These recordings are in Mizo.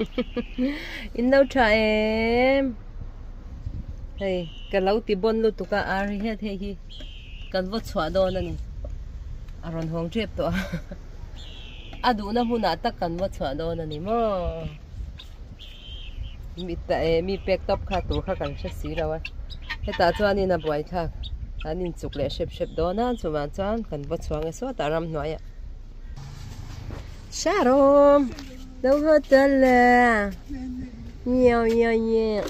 In lo tha em? Hei ka lo ti bawn lutuk a ar hi het hei hi kan va chhuah dawn a ni. A rawn hawng tep tawh a. A duhna hmunah tak kan va chhuah dawn a ni maw? Mi ta eh mi pek tawp kha tur kha kan hre si lo a. Hetah chuanin a buaithlak an inchuk leh hrep hrep dawn a chuvang chuan kan va chhuang e sawtah ramhnuaiah. Sharom lo haw ta la ngiau ngiau ngiau.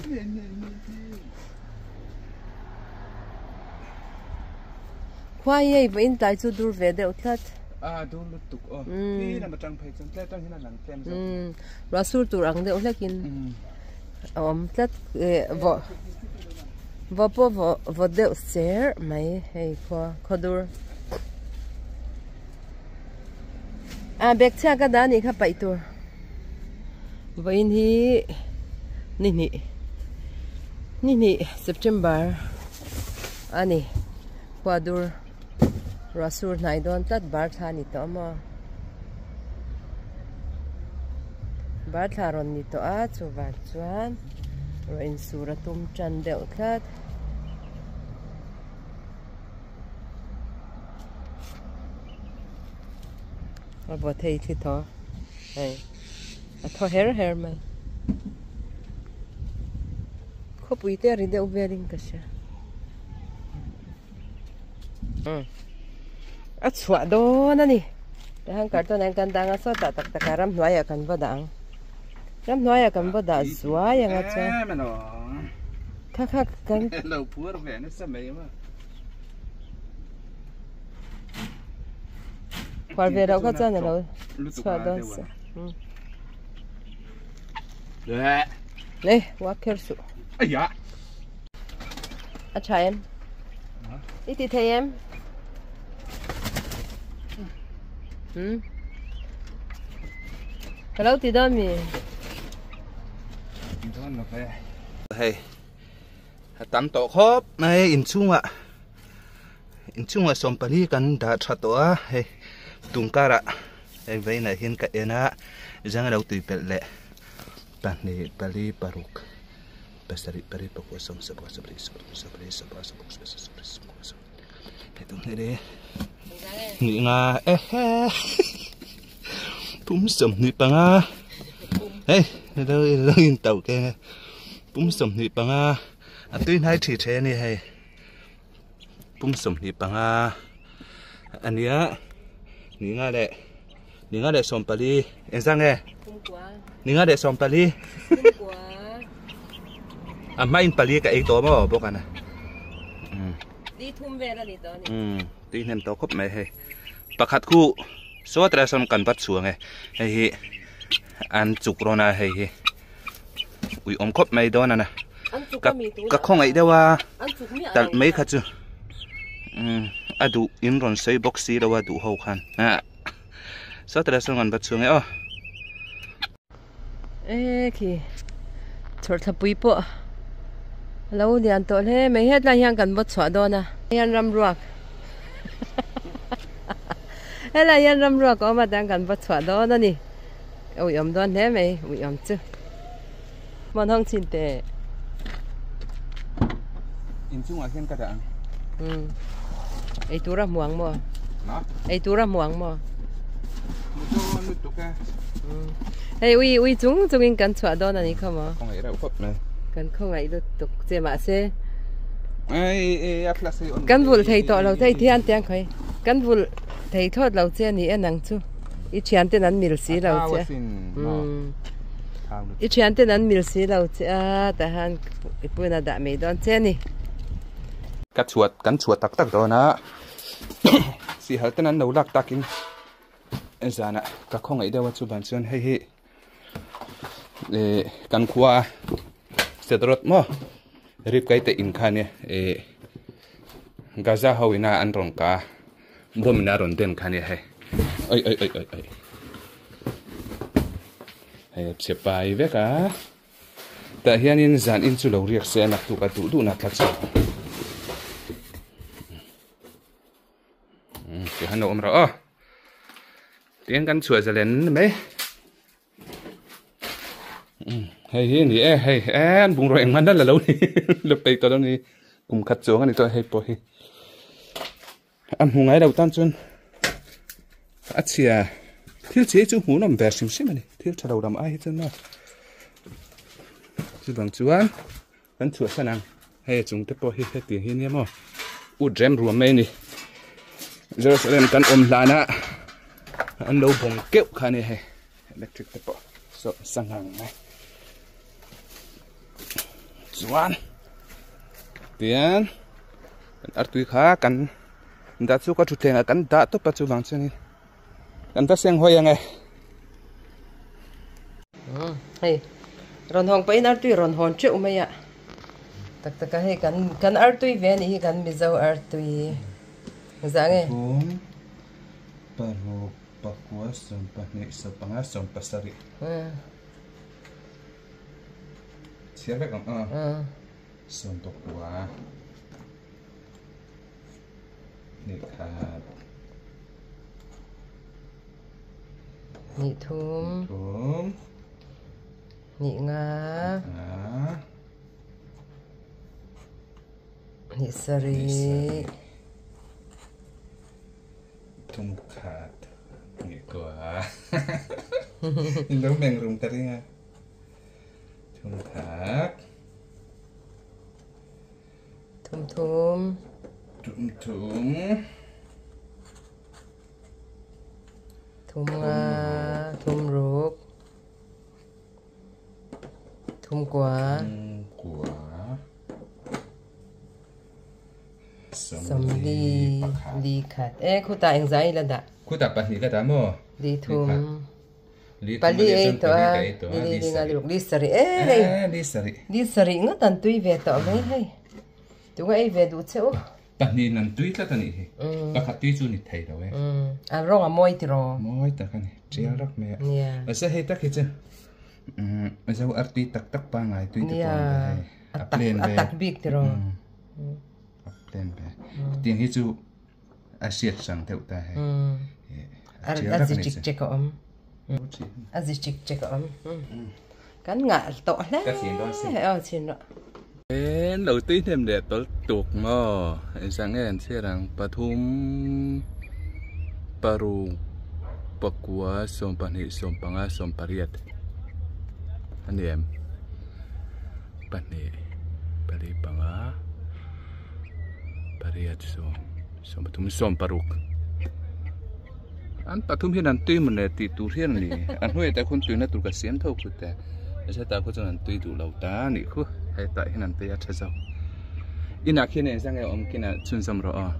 Khua hi hei vawiin tlai chu dur ve deuh tlat. A dur lutuk aw. Khi lam atang phei chuan tlai atang hian a lang tlem zawk. Ruah sur tur ang deuh hlekin a awm tlat vawh vawh pawh vawh vawt deuh cher mai hei khua khaw dur. A bag chhiat ka dah anih kha paih tur. Vawiin hi ni hnih ni hnih September a ni khua dur ruah sur hnai dawn tlat bar thla a ni tawh a maw bar thla rawn ni tawh a chuvang chuan ruah insur a tum tan deuh tlat. A vaw thei thi thaw hei a thaw her her mai khawpui te a ri deuh velin ka hria umm a chhuah dawn a ni tihian carton ah hian kan dang a sawtah tak tak ah ramhnuaiah kan va dah ang ramhnuaiah kan va dah zuai ang a chuan. Kha kha kan lo phur ve nasa mai ma. Phur ve loh kha chuan alo chhuah dawn se. Le wa kher su. Aya. A tha em? I ti thei em? Hmm. Ka lo ti dawn mi. Dawn lo ve. Hei a tam tawh khawp mai inchungah inchungah sawmpali kan dah tha tawh a hei tungkarah hei vawiinah hian ka en a zang a lo tui pelh leh pahnih pali paruk pasarih pariat pakua sawm sawmpakhat sawmhnih sawmpathum sawmpali sawmpanga sawmparuk sawmpasarih sawmsarih sawmkua sawmkua hei tum hnih leh hnih nga ehe pum 25 hei lo lo in tauh keng e pum 25 a tui hnai thi the ani hei pum 25 ania ni nga leh ni nga leh 14 engzah nge ni nga leh 14 a hma in pali ka ei tawh maw bawk ana Di thum vel a ni tawh a ni. Tui hnem tawh khawp mai hei. Pakhat khu saw tara sawn kan vat chhuang e. Hei hi an chuk rawn a hei hi ui awm khawp mai dawn ana. Ka ka khawngaih deuh a talh mai kha chu a duh in rawn sawi bawk si lo a duh ho khan. Saw tara sawn kan vat chhuang e aw. E khi chhawrhthla pui pawh a lo lian tawh hle mai hetlai hian kan va chhuah dawn a hian ram ruak helai hian ram ruak a awm a tiang kan va chhuah dawn a ni a uiawm dawn hle mai uiawm chu hman hawng chhin teh inchungah hian ka dah ang umm eitur a hmuang maw eitur a hmuang maw. Hei ui ui chung chungin kan chhuah dawn a ni kha maw? Khawngaih reuh khawp mai. Kan khawngaih lutuk che mahse. Ei a class hei on. Kan vulh thei tawh lo che i thian tiang khawi. Kan vulh thei thlawt lo che a ni e nang chu. I thian ten an mil si lo che. I thian ten an mil si lo che a tahan i puina dah mai dawn che a ni. Ka chhuat kan chhuat tak tak dawn a. Sihal ten an lo lak takin zanah ka khawngaih deuh a chuban chuan hei hi eh kan khua Sedrawt maw rip kai te in kha nia eh Gaza ho ina an rawn ka bomb ina rawn den kha nia hei oi oi oi oi oi hei a chhe pai vek a. Tah hianin zan in chu lo riak se a naktuk a duh duhna tlat chu. Tihan lo awm rawh aw. Tiang kan chhuah zalen mai. Hei hi ni e hei en bungraw engmah nalh alo ni la peih tawh lo ni kum khat chuang a ni tawh hei pawh hi a hmu ngai lo tan chuan a chhia thil chhia hi chu hmuh nawm ve hrim hrim a ni thil tha lo lam ai hi chuan maw chuvang chuan kan chhuah san ang hei a chung te pawh hi hetiang hi nia maw ut rem ruam mai a ni Jerusalem kan awm hlana an lo bawng keuh kha a ni hei. Electric te pawh saw sangha ang mai chuan tian kan artui kha kan dah chu ka thutthleng ah kan dah tawp a chuvang chuanin kan va seng hawi ang e. Hei rawn hawng pahin artui rawn hawn teuh mai a tak tak a hei kan kan artui ve anih hi kan mizo artui zah nge. Paruk. Pakua sawmpahnih sawmpanga sawmpasarih. Chhiar vek ang a. Sawmpakua hnih khat. Hnih thum. Hnih thum. Hnih nga. Hnih nga. Hnih sarih. Hnih sarih. Thum khat nih ko a in lo meng rum ka ring a thum khat thum thum thum thum thum nga thum ruk thum kua thum kua Sawmli li khat e khutah eng zai la dah. Khutah pahnih la dah maw? Li thum. Pali ei tawh a, li li li nga li ruk li sarih e hei. Li sarih. Li sarih ngawt an tui ve tawh mai hei. Tunga ei ve duh che u. Pahnih nan tui tlat a nih hi. Pakhat tui chu ni thei lo e. A rawng a mawi tiraw? Mawi tak a ni. Tial rak mai a. Mahse hei tak hi chu zo artui tak tak pangngai tui te pawh an be hei. A plain ve. A tak bik tiraw? A plain ve. Tiang hi chu a hriat hrang deuh ta hei. A zi chik chek a awm. A zi chik chek a awm. Kan ngah tawh hle. Ka chhin dawn sin. Aw chhin rawh. En lo tui hnem leh tawlh tuk maw? Engzah nge an chhiar ang? Pathum, paruk, pakua, sawmpahnih, sawmpanga, sawmpariat a ni em? Pahnih, pali, panga, pariat, sawm, sawmpathum, sawmparuk. An pathum hian an tui maw le tih tur hian a ni. A hnuaiah te khuan tuina tur ka siam tho khut e. Hetah khuan chuan an tui duh lo ta a nih khu. Hetah hian an tui a tha zawk. Inah khian engzah nge awm kinah chhunzawm rawh aw.